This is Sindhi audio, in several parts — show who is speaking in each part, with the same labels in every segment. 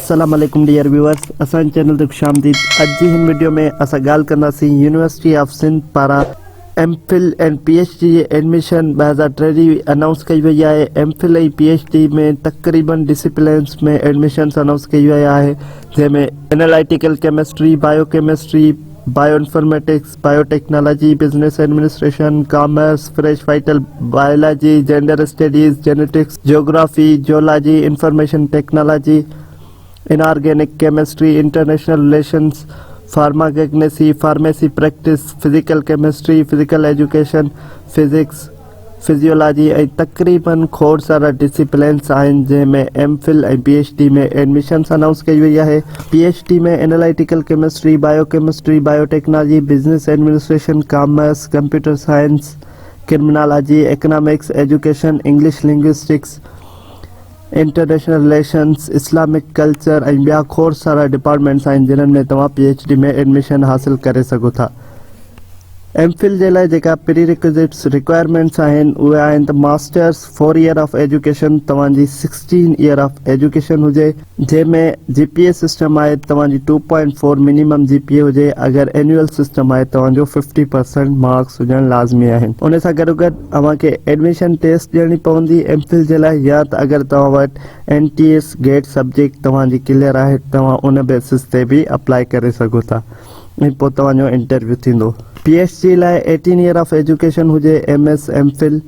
Speaker 1: السلام عليڪم ڊيئر ويوئرس اسان جي چينل تي خوش آمديد اڄ جي هن وڊيو ۾ اسان ڳالهه ڪنداسين يونيورسٽي آف سنڌ پاران M Phil ۽ P H D جي ايڊميشن 2023 انائونس ڪئي وئي آهي M Phil ۽ P H D ۾ تقريبن ڊسيپلينس ۾ ايڊميشنس انائونس ڪئي وئي آهي جنهن ۾ analytical chemistry biochemistry bioinformatics biotechnology, business administration, commerce, fresh vital biology, gender studies, genetics, geography, zoology, information technology, inorganic chemistry, international relations, pharmacognosy, pharmacy practice, physical chemistry, physical education, physics, physiology ۽ تقريبن کوڙ سارا ڊسيپلينس آهن جنهن ۾ M Phil ۽ P H D ۾ admissions announce ڪئي وئي آهي. P H D ۾ analytical chemistry, biochemistry, biotechnology, business administration, commerce, computer science, criminology, economics, education, English linguistics, international relations, Islamic culture ۽ ٻيا کوڙ سارا ڊپارٽمينٽس آهن جنھن ۾ توهان پي ايڇ ڊي ۾ ايڊميشن حاصل ڪري سگهو ٿا. ايم فل جي لاء جيڪا پري ريڪوزٽس رڪوائرمينٽس آهن اهي آهن ته masters four year of education توهان جي سڪسٽين ايئر آف ايجوڪيشن هجي جنهن ۾ جي پي اي سسٽم آهي توهان جي two point four minimum G P A هجي اگر اينوئل سسٽم آهي توهان جو ففٽي پرسنٽ مارڪس هجڻ لازمي آهن ان سان گڏوگڏ اوهان کي ايڊميشن ٽيسٽ ڏيڻي پوندي ايم فل جي لاء يا ته اگر توهان وٽ N T S GATE subject توهان جي ڪليئر آهي توهان ان بيسس تي به اپلائي ڪري سگهو ٿا. ۽ پوء توهان جو انٽرويو ٿيندو. پي ايڇ ڊي لاء ايٽين ايئر آف ايجوڪيشن هجي M S M Phil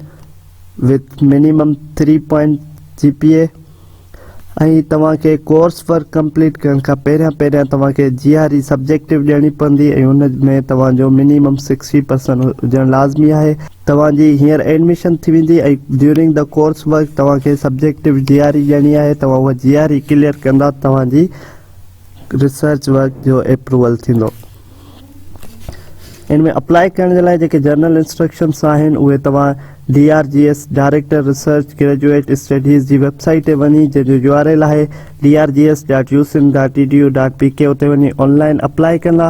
Speaker 1: with minimum three point G P A ۽ توهان کي ڪورس ورڪ ڪمپليٽ ڪرڻ کان پهريان پهريان توهان کي جي آر اي سبجيڪٽو ڏيڻي پوندي ۽ ان ۾ توهان جو منيمم سڪسٽي پرسنٽ هجڻ لازمي آهي توهان جي هينئر ايڊميشن ٿي ويندي ۽ ڊيورنگ the course work توهان کي سبجيڪٽو جي آر اي ڏيڻي آهي توهان اها جي آر اي ڪليئر ڪندا توهان جي ريسرچ ورڪ جو اپروول ٿيندو. ان ۾ اپلائي ڪرڻ جي لاء جيڪي جنرل انسٽرڪشنس آهن اهي توهان D R G S director research graduate studies جي ويب سائيٽ تي وڃي جنهن جو يو آر ايل آهي D R G S dot U Sindh dot E D U dot P K اتي وڃي آن لائن اپلائي ڪندا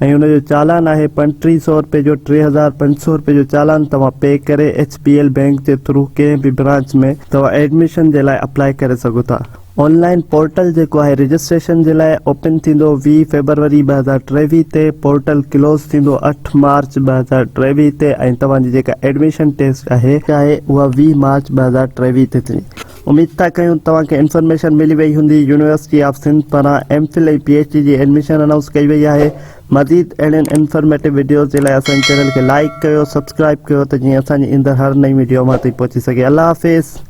Speaker 1: ۽ ان جو چالان آهي 3500 روپيه جو 3500 روپيه جو چالان توهان پي ڪري ايڇ بي ايل بينڪ جي ٿرو ڪنهن به برانچ ۾ توهان ايڊميشن جي لاء اپلائي ڪري سگهو ٿا. آن لائن پورٽل جيڪو آهي رجسٽريشن جي لاء اوپن ٿيندو 20 فيبروري 2023 تي پورٽل ڪلوز ٿيندو 8 مارچ 2023 تي ۽ توهان جي جيڪا ايڊميشن ٽيسٽ آهي اها 20 مارچ 2023 تي ٿيندي اميد ٿا ڪيون توهان کي انفارميشن ملي وئي هوندي يونيورسٽي آف سنڌ پاران M Phil ۽ P H D جي ايڊميشن انائونس ڪئي وئي آهي مزيد اهڙين انفارميٽو وڊيوز جي لاء اسان جي چينل کي لائيڪ ڪيو سبسڪرائب ڪيو ته جيئن اسان جي ايندڙ هر نئين وڊيو اوهان تائين پهچي سگهي الله حافظ.